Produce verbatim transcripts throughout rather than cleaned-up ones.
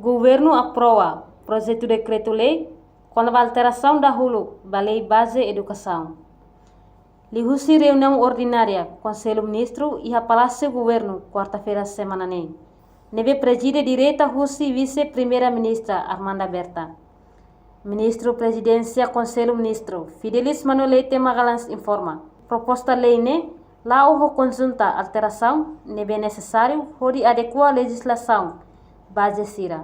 Governu aprova projetu dekretu-lei kona-ba alterasaun dahuluk ba Lei Baze Edukasaun. Liuhusi reuniaun ordinária Konsellu Ministru iha Palásiu Governu, kuarta-feira semana ne'e, ne'ebé prezide direta husi Vise-Primeira-Ministra Armanda Berta, Ministru Prezidénsia Konsellu Ministru, Fidelis Manuel Leite Magalhães, informa, proposta lei ne'e la'o ho konjunta alterasaun ne'ebé nesesáriu hodi adekua lejizlasaun baze sira,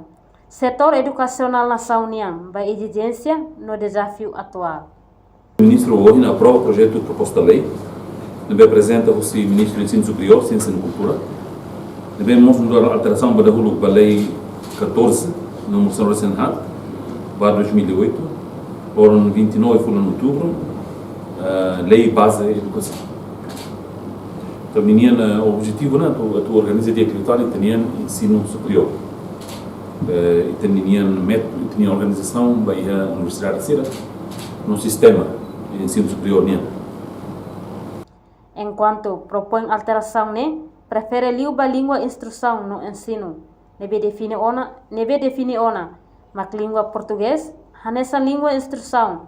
setór edukasionál nasaun nian ba ezijénsia no dezafiu atuál. Ministru ohin aprova projetu proposta lei ne'ebé aprezenta husi Ministru Ensinu Superiór, Siénsia no Kultura, ne'ebé mós nu'udar alterasaun ba dahuluk ba Lei catorze, númeru cento e sessenta, barra dois mil e oito, loron vinte e nove fulan outubru, eh, Lei Baze Edukasaun. Entaun, ninia, eh, objetivu ne'e atu, atu organiza di'ak liután ita-nia ensinu superiór. Eh, ita-nia métodu, ita-nia organizasaun ba iha universidade sira no sistema ensinu superiór nian. Enkuantu propoin alterasaun ne'e prefere liu ba língua instrusaun no ensinu, ne'ebé define ona, ne'ebé define ona mak língua portugés hanesan língua instrusaun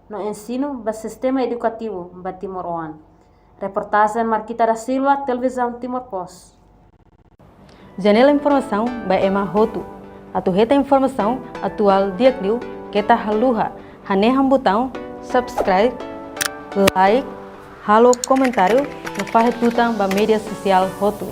no ensinu ba sistema edukativu ba timoroan. Reportajen Marquita da Silva, Televizaun Timor Post. Janela informasaun ba ema hotu. Atu hetan informasaun atuál di'ak liu, keta haluha hanehan butaun subscribe, like, halo komentáriu no fahe tutan ba média sosiál hotu.